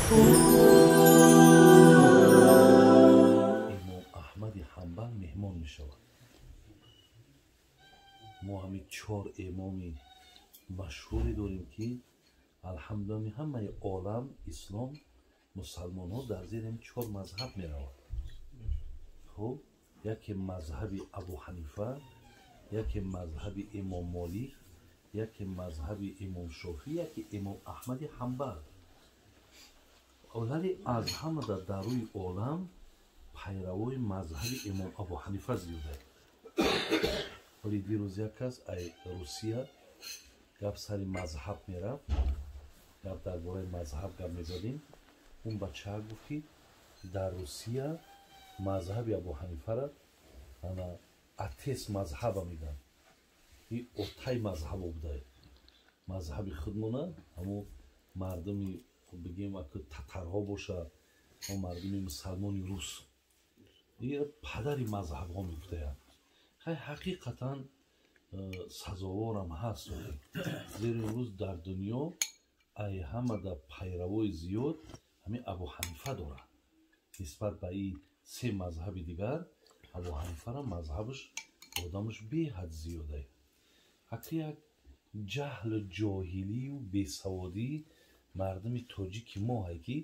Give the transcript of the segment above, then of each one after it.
Имом Аҳмади Ҳанбал меҳмон мешавад. Мо ҳамин чор имоми машҳуре дорем, ки алҳамдулилла ҳамаи олам ислом мусалмонҳо дар зери ҳамин чор мазҳаб меравад. Хуб, яке мазҳаби Абу Ҳанифа, яке мазҳаби имом Молик, яке мазҳаби имом Шофӣ, яке имом Аҳмади Ҳанбал. Вале аз ҳама дар рӯи олам пайравои мазҳаби имом Абу Ҳанифа зиёда. Вале дирӯз як кас ай Русия гап сари мазҳаб мерафт, гап дар бораи мазҳаб гап мезадем. Он бачаа гуфт, ки дар Русия мазҳаби Абу Ҳанифара ана отец мазҳаба мегӯянд, и отай мазҳабо будае. Мазҳаби худмона ҳамо мардуми бигем аку татарҳо боша, ҳамо мардуми мусалмони рус падари мазҳабҳо мегуфтаянд. Хай, ҳақиқатан сазоворам ҳаст, зеро имрӯз дар дунё ай ҳамада пайравои зиёд ҳамин Абу Ҳанифа дорад. Нисбат ба и се мазҳаби дигар Абу Ҳанифара мазҳабаш одамаш беҳад зиёда. Ҳаққи як ҷаҳлу ҷоҳилию бесаводии мардуми тоҷики мо ҳай, ки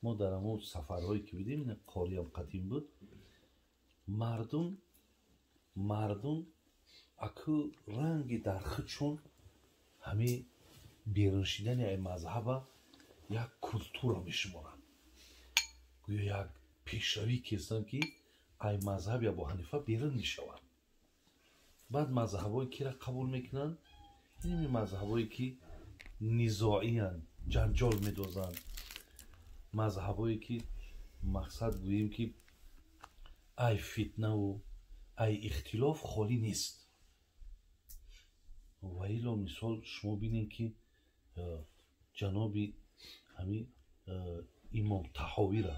мо дар ҳамон сафарҳое ки будем, қориам қатим буд, мардум аку ранги дар худшон ҳамин берун шидани ай мазҳаба як культура мешуморанд, гӯё як пешравӣ кестанд, ки ай мазҳаби Абу Ҳанифа берун мешаванд. Баъд мазҳабҳое кира қабул мекунанд? Инами мазҳабҳое ки низоиянд, ҷанҷол медозанд, мазҳабҳое ки мақсад гӯем ки ай фитнаву ай ихтилоф холӣ нест. Ва ило мисол шумо бинед, ки ҷаноби ҳамин имом Таҳовира,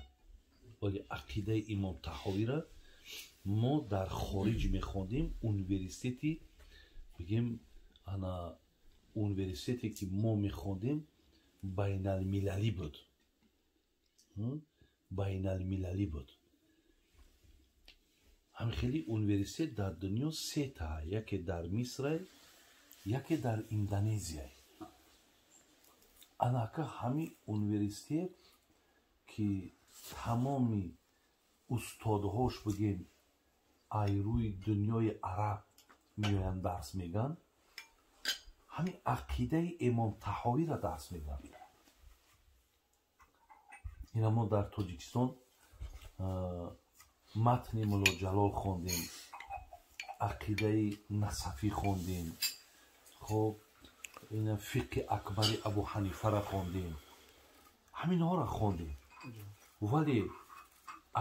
вале ақидаи имом Таҳовира мо дар хориҷ мехондем. Университети бигем ана университете ки мо мехондем, байналмилалӣ буд, байналмилалӣ буд. Ҳамин хели университет дар дунё сета: яке дар Мисрай, яке дар Индонезияй. Анака ҳамин университет ки тамоми устодҳош бигем ай рӯи дунёи араб меоянд, дарс мегӯянд, ҳамин ақидаи имом Таҳовиро дарс мегӯянд. Ина мо дар Тоҷикистон матни Мулло Ҷалол хондем, ақидаи Насафӣ хондем, хоб, ина фиқҳи акбари Абу Ҳанифара хондем, ҳаминҳоро хондем. Вале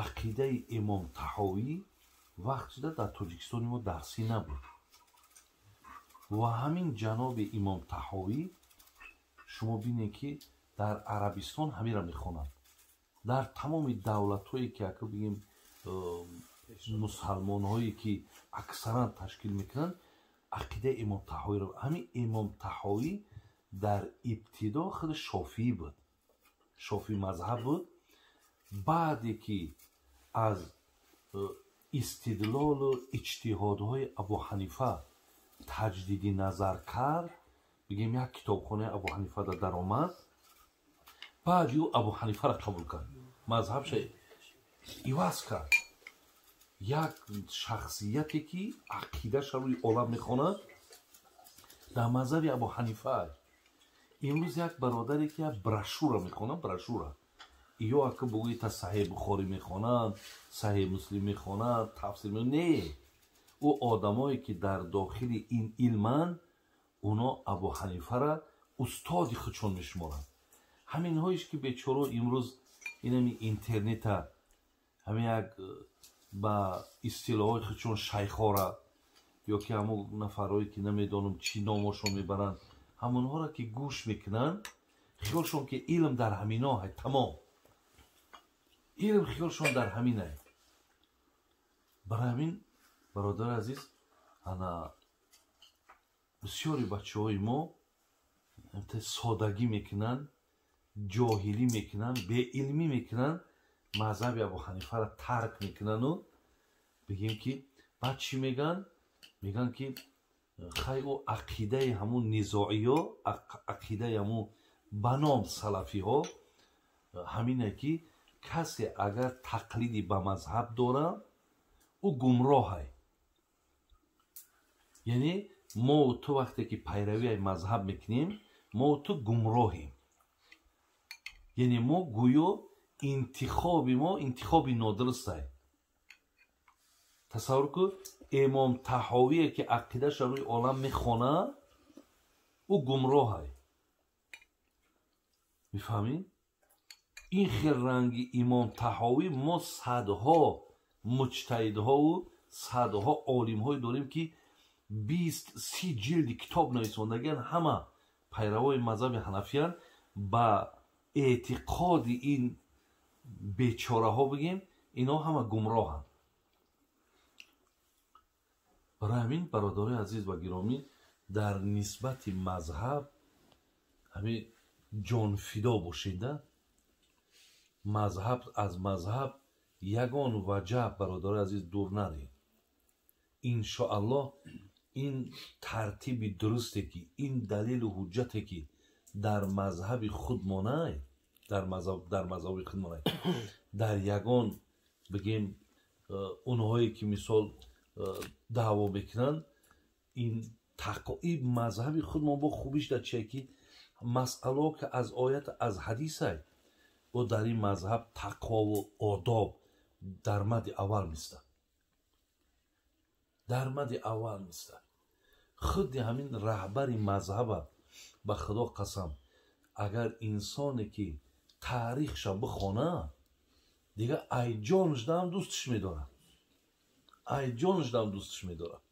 ақидаи имом Таҳовӣ вақт шуда дар Тоҷикистони мо дарсӣ набуд. Ва ҳамин ҷаноби имом Таҳовӣ шумо бинед, ки дар Арабистон ҳаминро мехонанд, дар тамоми давлатҳое ки ака бигем мусалмонҳое ки аксаран ташкил мекунанд, ақидаи имом Таҳовиро. Ҳамин имом Таҳовӣ дар ибтидо худ шофиӣ буд, шофиӣ мазҳаб буд. Баъде ки аз истидлолу иҷтиҳодҳои Абу Ҳанифа таҷдиди назар кард, бигем як китобхонаи Абу Ҳанифада даромад, баъди ӯ Абу Ҳанифаро қабул кард, мазҳабша иваз кард. Як шахсияте ки ақидаша рӯи олам мехонад дар мазҳаби Абу Ҳанифа. Имрӯз як бародаре ки як брошюра мехонад, брошюра ё ака бугӯи та Саҳеҳ Бухорӣ мехонад, Саҳеҳ Муслим мехонад, тафсир, не, ӯ одамое ки дар дохили ин илманд, оно Абу Ҳанифара устоди худшон мешуморанд. Ҳаминҳоеш ки бечоро имрӯз инами интернета ҳамин як ба истилоҳои худшон шайхора ё ки ҳамон нафарҳое ки намедонам чӣ номошон мебаранд, ҳамонҳоро ки гӯш мекунанд, хиёлшон ки илм дар ҳамино ҳай, тамом илм хиёлшон дар ҳамин ай. Барои ҳамин, бародари азиз, ана бисёри бачаҳои мо содагӣ мекунанд. Ҷоҳилӣ мекунанд, беилмӣ мекунанд, мазҳаби Абу Ҳанифаро тарк мекунану бигем ки баъд чӣ мегӯянд? Мегӯянд ки хай, ӯ ақидаи ҳамун низоиё, ақидаи ҳамун ба ном салафиҳо ҳамине ки касе агар тақлиди ба мазҳаб дора, ӯ гумроҳай. Яъне мо ту вақте ки пайравии мазҳаб мекунем, мо ту гумроҳем. Яъне мо гӯё интихоби мо интихоби нодурустай. Тасаввур кун, Имом Таҳовие ки ақидаша рӯи олам мехонад, ӯ гумроҳай. Мефаҳмӣ? Ин хел ранги Имом Таҳовӣ мо садҳо муҷтаҳидҳову садҳо олимҳое дорем, ки 20-30 ҷилди китоб нависондагиан, ҳама пайравои мазҳаби ҳанафиян. Ба эътиқоди ин бечораҳо бигем, инҳо ҳама гумроҳанд. Барои ҳамин, бародарои азиз ва гиромӣ, дар нисбати мазҳаб ҳамин ҷонфидо бошеда. Мазҳаб, аз мазҳаб ягон ваҷаб, бародарои азиз, дур наред. Иншоаллоҳ, ин тартиби дурусте ки, ин далелу ҳуҷҷате ки дар мазҳаби худ монай, дар мазҳаби худ монай, дар ягон бигем онҳое ки мисол даъво мекунанд, ин тақои мазҳаби худмон бо хубиш дар чие ки масъалао ки аз оят, аз ҳадисай, бо дар ин мазҳаб тақвову одоб дар мади аввал мистад, дар мади аввал мистад. Худи ҳамин раҳбари мазҳаба, ба Худо қасам, агар инсоне ки таърихша бихона, дига айҷонашдаам дӯстш медорад, айҷонашдаам дӯстш медорад.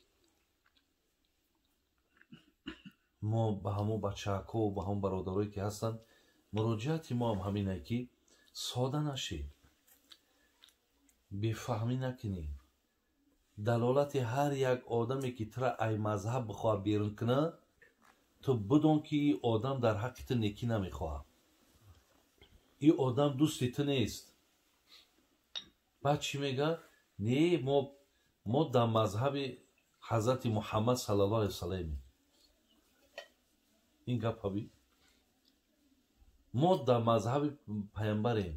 Мо ба ҳамон бачаҳако, ба ҳамон бародарое ки ҳастанд, муроҷиати мо ҳам ҳамине ки сода нашед, бефаҳмӣ накунед. Далолати ҳар як одаме ки тура ай мазҳаб бихоҳад берун кунад, ту бидон ки ин одам дар ҳаққи ту некӣ намехоҳад, ин одам дӯсти ту нест. Баъд чӣ мегӯяд? Не, мо дар мазҳаби ҳазрати Муҳаммад саллаллоҳу алайҳи васалламем. Ин гапа би, мо дар мазҳаби паямбарем.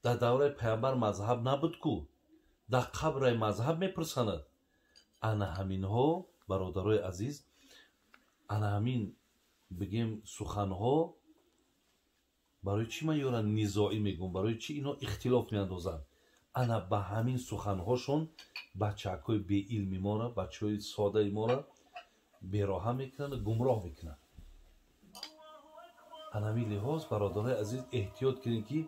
Дар давраи паямбар мазҳаб набуд ку, дар қабраи мазҳаб мепурсанад. Ана ҳаминҳо, бародарои азиз, ана ҳамин бигем суханҳо барои чӣ ман ёра низоӣ мегӯм, барои чӣ ино ихтилоф меандозанд? Ана ба ҳамин суханҳошон бачаҳакҳои беилми мора, бачаҳои содаи мора бероҳа мекунанд, гумроҳ мекунанд. Ана ҳамин лиҳоз, бародарои азиз, эҳтиёт кунед ки